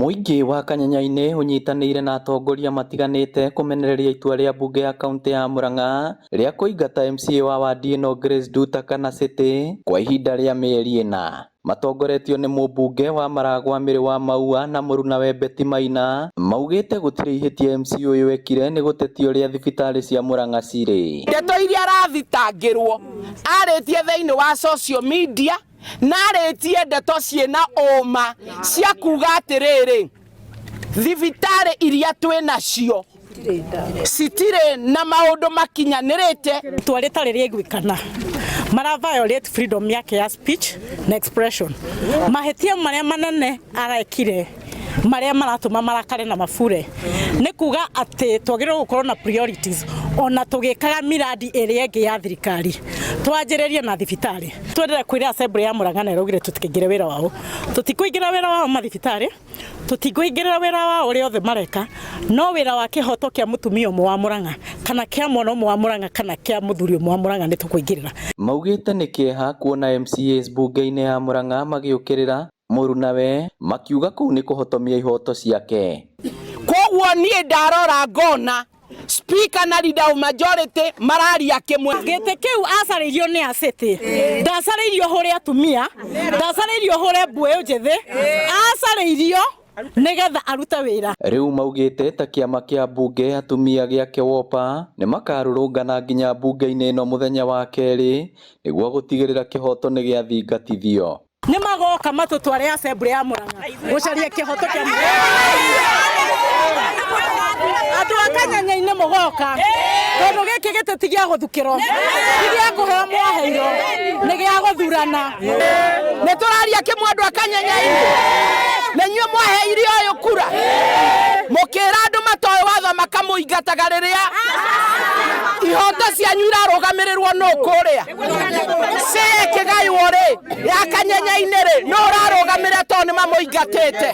Mũingĩ wa Kanyanya-inĩ ũnyitanĩire na atongoria matiganĩte kũmenereria itua rĩa mbunge ya kaunti ya Murang'a rĩa kũingata MCA wa wadi ĩno Grace Nduta kana City kwa ihinda rĩa mĩeri ĩna. Matongoretio nĩ mũmbunge wa Maragwa Mary wa Maua na mũrunawe Betty Maina, maugĩte gũtirĩ ihĩtia MCA ũyũ ekire nĩ gũtetia ũrĩa thibitarĩ cia Murang'a cirĩ. Ndeto iria arathitangĩrwo arĩtie thĩinĩ wa social media na arĩtie ndeto ciĩna ũma cia kuga atĩrĩrĩ, thibitarĩ iria twĩ nacio citirĩ na maũndũ makinyanĩrĩte. Itua rĩtarĩ rĩaiguĩkana mara violate freedom yake ya speech na expression. Mahĩtia marĩa manene arekire marĩa maratũma marakare na mabure nĩ kuga atĩ twagĩrĩirwo gũkorwo na priorities ona tũgĩkaga miradi ĩrĩa ĩngĩ ya thirikari, twanjĩrĩrie na thibitarĩ. Twendelee kwĩra assembly ya Murang'a na ĩraugire tũtikaingĩre wĩra wao, tũtikũingĩra wĩra wao mathibitarĩ, tũtikũingĩrĩra wĩra wao ũrĩa othe mareka, no wĩra wa kĩhoto kĩa mũtumia ũmwe wa Murang'a kana kĩa mwana ũmwe wa Murang'a kana kĩa mũthuri ũmwe wa Murang'a nĩ tũkũingĩrĩra. Maugĩte nĩ kĩeha kuona MCAs mbunge-inĩ ya Murang'a magĩũkĩrĩra mũrunawe makiuga kũu nĩ kũhotomia ihoto ciake. Koguo niĩ ndarora ngona speaker na leader of majority mararia kimwe. Gĩtĩ kĩu acarĩirio nĩ acĩtĩ, ndacarĩirio hũre atumia, ndacarĩirio hũre mbuĩ njĩthĩ, acarĩirio nĩgetha arute wĩra. Rĩu maugĩte ta kĩama kĩa mbunge atumia gĩa KEWOPA nĩ makarũrũngana nginya mbunge-inĩ ĩno mũthenya wa kerĩ nĩguo gũtigĩrĩra kĩhoto nĩ gĩathingatithio. Nĩ magoka matũtware assembly ya Murang'a gũcaria kĩhoto kĩa andũ a Kanyanya-inĩ. Mũgoka tondũ gĩkĩ gĩtĩ ti gĩa gũthukĩrwo, ti gĩa kũheo mwaheirwo, nĩ gĩa gũthurana. Nĩ tũraria kĩmwe, andũ a Kanyanya-inĩ, nĩ inyuĩ mwaheire ũyũ kura, mũkĩra andũ matoĩ watho makamũingataga rĩrĩa ihoto cianyu irarũgamĩrĩrwo nũ kũrĩa cĩ ĩkĩgaywo rĩ ya Kanyenya-inĩ rĩ, nũ ũrarũgamĩrĩra tondũ nĩ mamũingatĩte?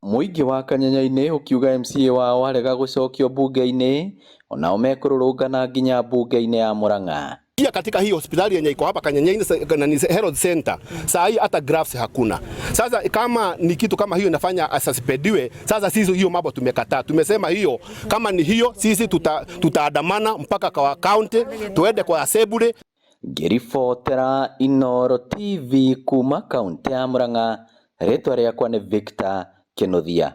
Mũingĩ wa Kanyanya-inĩ ũkiuga MCA wao arega gũcokio mbunge-inĩ onao mekũrũrũngana nginya mbunge-inĩ ya Murang'a. Pia katika hii hospitali yenye iko hapa Kanyenyaini na ni health center, saa hii hata gloves hakuna. Sasa kama ni kitu kama hiyo inafanya asuspendiwe, sasa sisi hiyo mambo tumekataa. Tumesema hiyo kama ni hiyo sisi tutaandamana mpaka kwa county, tuende kwa assembly. Ngĩribotera Inooro TV kuma kaunti ya Murang'a, rĩtwa rĩakwa nĩ Victor Kinuthia.